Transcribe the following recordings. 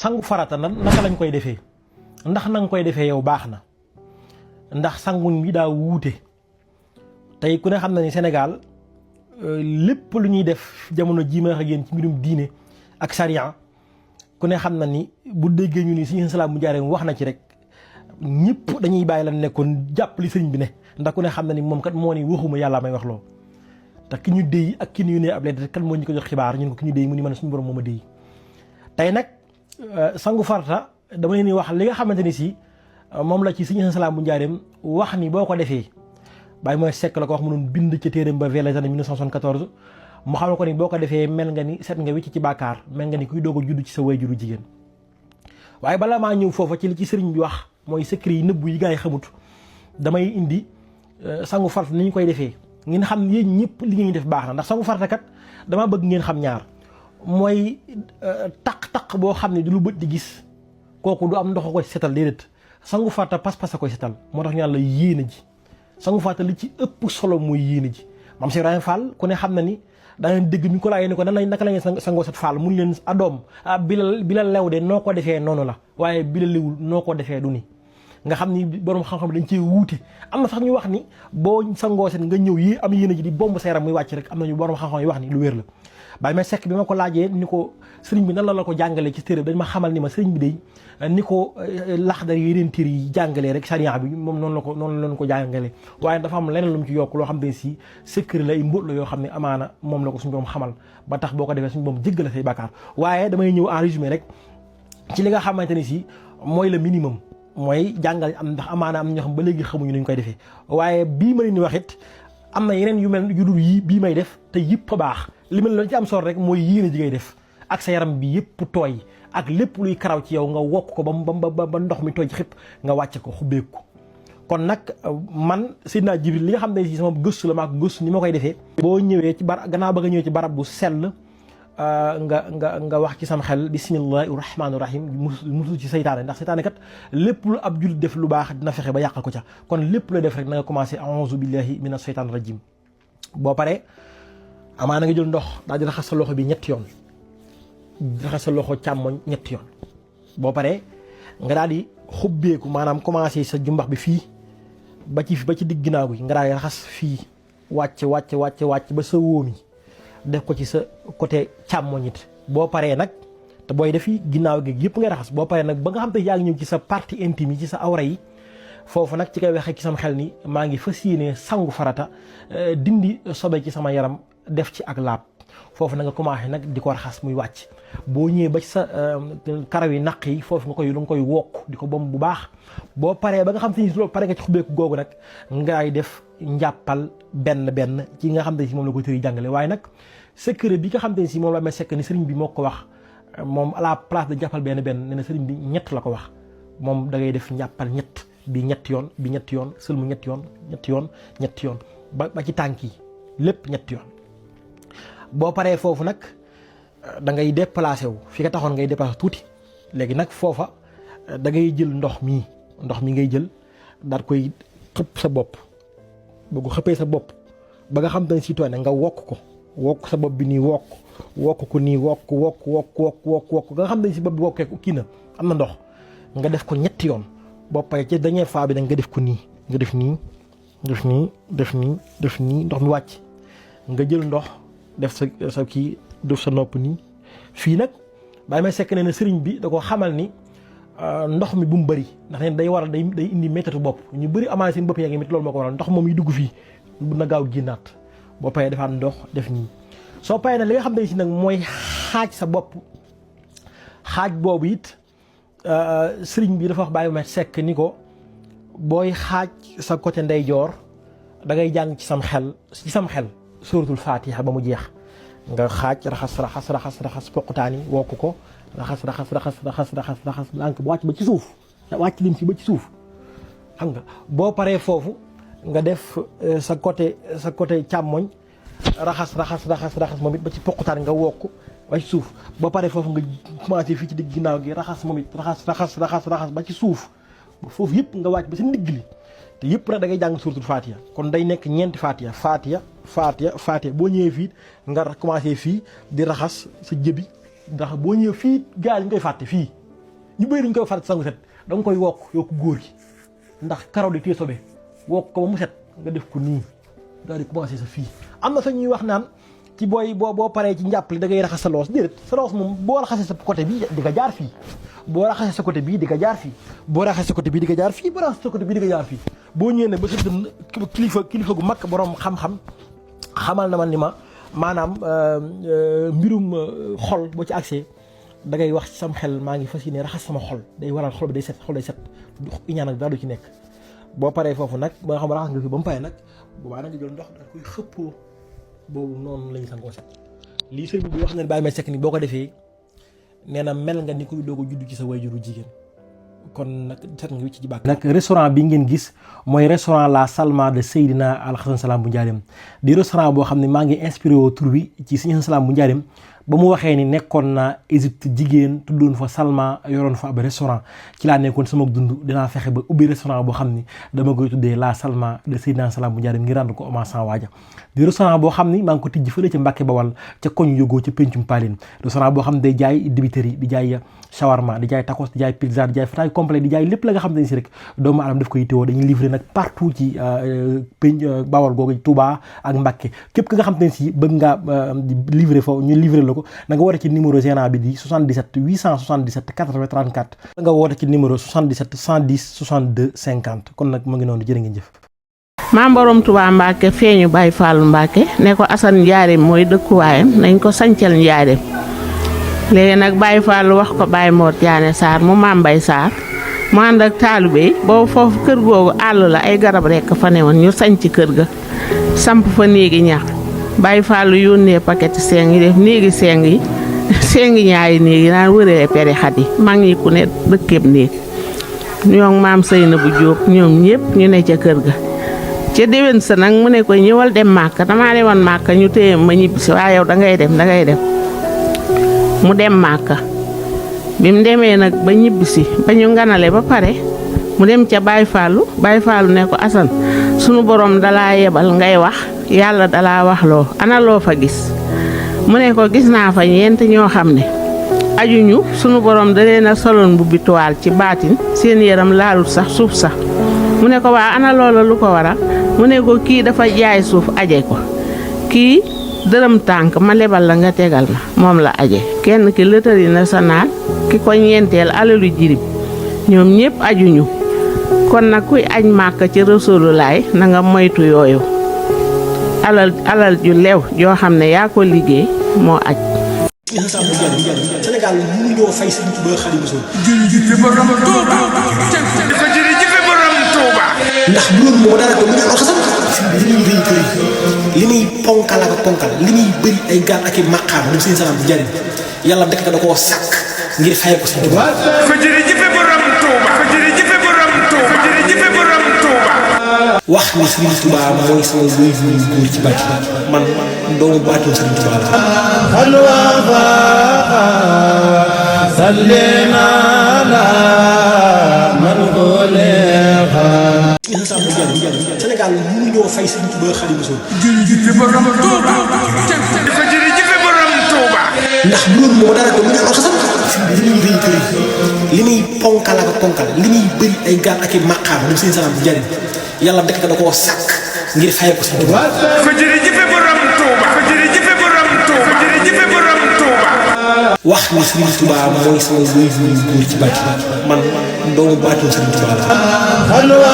sangu farata naka lañ koy defee ndax na nga koy defee yow baax na ndax sanguñ bi daa wuute tey ku ne xam na ni Sénégal lépp lu ñuy def jamono jii ma wax ak yéen ci mbirum diine ak sariya ku ne xam na ni bu déggee ñu ni Sëriñ Salaam mu jaaree wax na ci rek ñëpp dañuy bàyyi la nekkoon jàpp li sëriñ bi ne ndax ku ne xam na ni moom kat moo ni waxuma yàlla may wax loo te ki ñu déy ak ki ñu yónnee ab lettre kan moo ñu ko jox xibaar ñun ko ki ñu déy mu ni man suñu borom moo ma déy tey nag sangu farata dama leen di wax li nga xamante ni si moom la ci Sëriñ Salaam bu njaareem wax ni boo ko defee bàyyi mooy sekk la ko wax mu doon bind ca téeréem ba vers les années 1974 mu xam ne ko ni boo ko defee mel nga ni set nga wicc ci bàkkaar mel nga ni kuy doog a judd ci sa waajuru jigéen waaye balaa maa ñëw foofa ci li ci sëriñ bi wax mooy secret yi nëbbu yi gaa yi xamut damay indi sangu farata ni ñu koy defee ngeen xam yéen ñëpp li ngeen def baax na ndax sangu farata kat dama bëgg ngeen xam ñaar mooy taq-taq boo xam ne du lu bët di gis kooku du am ndox a koy setal déedéet sangu farata pas-pas a koy setal moo tax ñu naan la yéene ji sangu farata li ci ëpp solo mooy yéene ji maam Cheikh Ibrahima Fall ku ne xam na ni daa leen dégg ñu ko laajee ni ko naka la ngeen sangoo set Fall mun leen adoom bi la lew de noo ko defee noonu la waaye bi la lewul noo ko defee du ni nga xam ni borom xam-xam dañ cee wuute am na sax ñu wax ni boo sangoo set nga ñëw yi am yéene ji di bomb sa yaram muy wàcc rek am na ñu borom xam-xam yi wax ni lu wér la bàyyi ma sekk bi ma ko laajee ni ko sëriñ bi nan la ko jàngalee ci téere dañ ma xamal ni ma sëriñ bi day ni ko laxdar yi yeneen téere yi jàngalee rek sariya bi moom noonu la ko jàngalee waaye dafa am leneen lu mu ci yokk loo xam ne si secret la ay mbóot la yoo xam ne amaana moom la ko suñu borom xamal ba tax boo ko defee suñu borom jéggal say bàkkaar waaye damay ñëw en résumé rek ci li nga xamante ni si mooy le minimum mooy jàngal am ndax amaana am ñoo xam ba léegi xamuñu nuñ koy defee waaye bii ma leen di wax it am na yeneen yu mel yu dul yii bii may def te yëpp a baax li mel la ci am solo rek mooy yéene ji ngay def ak sa yaram bi yëpp tooy ak lépp luy karaw ci yow nga wokk ko ba ndox mi tooy ci xëpp nga wàcce ko xubbeeku ko kon nag man Seydina Jibril li nga xam ne si sama gëstu la maa ko gëstu ni ma koy defee boo ñëwee ci gannaaw ba nga ñëwee ci barab bu sell nga wax ci sama xel bismillahi rahmaani rahim musul ci seytaane ndax seytaane kat lépp lu ab jullit def lu baax dina fexe ba yàqal ko ca kon lépp lu def rek na nga commencé a'uuzu billahi mina seytaani rajim boo paree amaana nga jël ndox daal di raxas sa loxo bi ñetti yoon raxas sa loxo càmmoñ ñetti yoon boo paree nga daal di xubbeeku maanaam commencé sa jumbax bi fii ba ci digg ginnaaw gi nga daal di raxas fii wàcc ba sa wóomi def ko ci sa côté càmmoñ it boo paree nag te booy def yi ginnaaw gi yëpp ngay raxas boo paree nag ba nga xam te yaa ngi ñëw ci sa partie intime yi ci sa awra yi foofu nag ci koy waxee ci sama xel ni maa ngi fas yéene sangu farata dindi sobe ci sama yaram def ci ak laab foofu na nga commencé nag di ko raxas muy wàcc boo ñëwee ba ci sa karaw yi naq yi foofu nga koy wokk di ko bom bu baax boo paree ba nga xam te ni loolu pare nga ci xubbeeku googu nag ngay def njàppal benn ci nga xam te ni si moom la ko tëri jàngale waaye nag secret bi nga xam te ni si moom la may sekk ni sëriñ bi moo ko wax moom à la place de njàppal benn nee na sëriñ bi ñett la ko wax moom da ngay def njàppal ñett bi ñetti yoon sëlmu ñetti yoon ba ci tànk yi lépp ñetti yoon boo paree foofu nag da ngay déplacé wu fi nga taxoon ngay déplacé tuuti léegi nag foofa da ngay jël ndox mi ngay jël daal koy xëpp sa bopp boo ko xëppee sa bopp ba nga xam te ne si tooy na nga wokk sa bopp bi nii wokk ko nii wokk nga xam ne si bopp bi wokkee kii na am na ndox nga def ko ñetti yoon boo paree ci dernière fois bi nag nga def ko nii nga def nii ndox mi wàcc nga jël ndox def sa kii def sa nopp nii fii nag bàyyi may sekk ne na sëriñ bi da ko xamal ni ndox mi bu mu bëri ndax ne day waral day indi méttatu bopp ñu bëri amaana seen bopp yaa ngi métti loolu moo ko waral ndox moom yi dugg fii bu na gaaw génnaat boo paree defaat ndox def nii soo paree nag li nga xam ne si nag mooy xaaj sa bopp xaaj boobu it sëriñ bi dafa wax bàyyi may sekk ni ko booy xaaj sa côté ndeyjoor da ngay jàng ci sam xel suratul fatiha ba mu jeex nga xaaj raxas poqutaan yi wokk ko raxas lànk ba wàcc ba ci suuf wàcc lim si ba ci suuf xam nga boo paree foofu nga def sa côté càmmoñ raxas moom it ba ci poqutaan nga wokk ba ci suuf boo paree foofu nga commencé fii ci digg ginnaaw gi raxas moom it raxas ba ci suuf foofu yëpp nga wàcc ba si ndigg li te yëpp nag da ngay jàng suratul fatiha kon day nekk ñeenti fatiha boo ñëwee fii nga commencé fii di raxas sa jëbi ndax boo ñëwee fii gars yi ñu koy fàtte fii ñu bëri dañ koy faral sangu set da nga koy yokk góor gi ndax karaw di téye sobe wokk ko ba mu set nga def ko nii daal di commencé sa fii. am na fa ñuy wax naan ci boo paree ci njàpp li da ngay raxas sa loos déedéet sa loos moom boo raxasee sa côté bii di nga jaar fii boo raxasee sa côté bii di nga jaar fii boo raxasee sa côté bii di nga jaar fii boo raxasee sa côté bii di nga jaar fii boo ñëwee ne ba sa dënn kilifa gu mag borom xam-xam xamal na man ni ma maanaam mbirum xol boo ci accès da ngay wax ci sam xel maa ngi fas yéene raxas sama xol day waral xol bi day set xol day set iñaan ak dara du ci nekk. boo paree foofu nag ba nga xam raxas nga fi ba mu paree nag boobaa nag nga jël ndox da koy xëppoo boobu noonu la ñu sangoo set lii sëriñ bi wax na ne Baye Mbaye Seck ni boo ko defee nee na mel nga ni kuy doog a judd ci sa wayjuru jigéen kon nag set nga wicc ci bàkk. nag restaurant bi ngeen gis mooy restaurant La Salma de Seydina Al Hasan Salam bu Njaareem di restaurant boo xam ne maa ngi inspiré woo tur bi ci Sëriñ Hasan Salam bu Njaareem ba mu waxee ni nekkoon na Égypte jigéen tuddoon fa Salma yoroon fa ab restaurant ci laa nekkoon sama dund dinaa fexe ba ubbi restaurant boo xam ni dama koy tuddee La Salma de Seydina Salam bu Njaareem ngir rendre ko hommage sans waaja di restaurant boo xam ni maa ngi ko tijji fële ca Mbàkke Bawal ca koñ yógoo ca Pencum Paline restaurant boo xam ne day jaay dibiteri di jaay shawarma di jaay tacos di jaay pizza di jaay fataay complet di jaay lépp la nga xam ne si rek doomu aadama daf koy yittewoo dañuy livré nag partout ci Bawal googu Touba ak Mbàkke képp ki nga xam ne si bëgg ngaa livré foofu ñu livré la ko na nga woote ci numéro gênant bi di 77 877 80 34 nga woote ci numéro 77 110 62 50 kon nag mu ngi noonu jërë ngeen jëf. maam borom Touba Mbacke feeñu Baye Fallou Mbacke ne ko Assane Njaareem mooy dëkkuwaayam nañ ko sancal Njaareem léegi nag Baye Fallou wax ko Baye Mor Diané Sarr mu maam Baye Sarr mu ànd ak taalibe yi boobu foofu kër googu àll la ay garab rekk fa ne woon ñu sañc kër ga samp fa néegi ñax Baye Fallou yónnee paquet seng yi def néegi seng yi sengi ñaari néeg yi naan wëree peri xat yi mag ñi ku ne dëkkeeb néeg ñoo maam Seynabou Diop ñoom ñëpp ñu ne ca kër ga ca déwén sa nag mu ne ko ñëwal dem Màkka damaa demoon Màkka ñu téye ma ñibbisi waaye yow dangay dem mu dem Màkka bi mu demee nag ba ñibbisi ba ñu nganale ba pare mu dem ca Baye Fallou ne ko Assane sunu borom dalaa yebal ngay wax yàlla dalaa wax loo ana loo fa gis mu ne ko gis naa fa ñeent ñoo xam ne ajuñu sunu borom da leen a soloon bu bituwaal ci baatin seen yaram laalut sax suuf sax mu ne ko waa ana loola lu ko waral mu ne ko kii dafa jaay suuf aje ko kii dërëm tànk ma lebal la nga tegal ma moom la aje kenn ki loterie nationale ki ko ñeenteel alalu jirim ñoom ñëpp ajuñu kon nag kuy aj Màkka ci Rasulullaay na nga moytu yooyu alal ju lew yoo xam ne yaa ko liggéey moo aj Sénégal mënu ñoo fay Sëriñ Tuubaa Xaadimu Rasuul ndax bu loolu moo dara ko mu ne alxasam li muy rëy li muy ponkal ak ponkal li muy bëri ay gaal ak i maqaam moom Sëriñ Salam bu Njaareem yàlla dëkk da koo sàkk ngir fay ko Sëriñ Tuubaa ko jërëjëf borom Tuuba ko jërëjëf borom Tuuba ko jërëjëf borom Tuuba wax ni Sëriñ Tuubaa mooy sama wéy bu góor ci bàcc man doomu baatoo Sëriñ Tuubaa Sénégal mënu ñoo fay Sëriñ Tuubaa Xaadimu Rasuul jërëjëf borom Tuuba ko jërëjëf borom Tuuba ndax bu loolu moo dara ko mu ne alxasam li muy rëy li muy ponkal ak ponkal li muy bëri ay gaal ak i maqaam moom Sëriñ Salam bu Njaareem yàlla dëkk da koo sàkk ngir fay ko Sëriñ Tuubaa ko jërëjëf borom Tuuba ko jërëjëf borom Tuuba ko jërëjëf borom Tuuba wax ni Sëriñ Tuubaa mooy sama wéy bu góor ci bàcc man doomu baatoo Sëriñ Tuubaa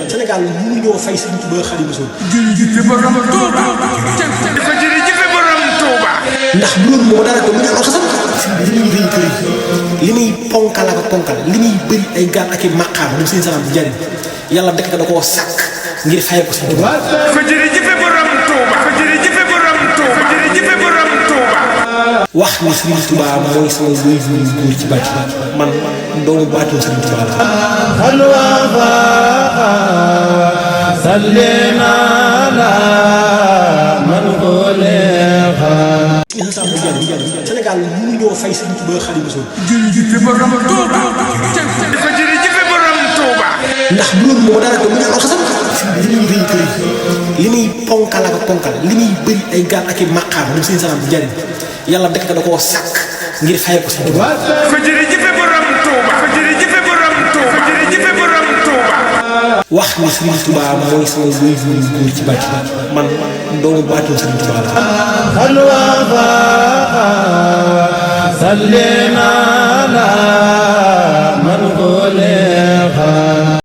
Sénégal mënu ñoo fay Sëriñ Tuubaa Xaadimu Rasuul jërëjëf borom Tuuba ko jërëjëf borom Tuuba ndax bu loolu moo dara ko mu ne alxasam li muy rëy li muy ponkal ak ponkal li muy bëri ay gaal ak i maqaam moom Sëriñ Salam bu Njaareem yàlla dëkk da koo sàkk ngir fay ko Sëriñ Tuubaa ko jërëjëf borom Tuuba ko jërëjëf borom Tuuba ko jërëjëf borom Tuuba wax ni Sëriñ Tuubaa mooy sama wéy bu góor ci bàcc man doomu baatoo Sëriñ Tuubaa Sénégal mënu ñoo fay Sëriñ Tuubaa Xaadimu Rasuul jërëjëf borom Tuuba ko jërëjëf borom Tuuba ndax loolu moo dara ko mu ñaan xasam li muy rëy li muy ponkal ak ponkal li muy bëri ay gaal ak i maqaam lu seen salaam di jariñ yàlla dekk da koo sàkk ngir fay ko Sëriñ Tuubaa ko jërëjëf borom Touba ko jërëjëf borom Touba ko jërëjëf borom Touba wax ni Sëriñ Tuubaa mooy sama wéy bu góor ci bàtt man doomu baatoo Sëriñ Tuubaa la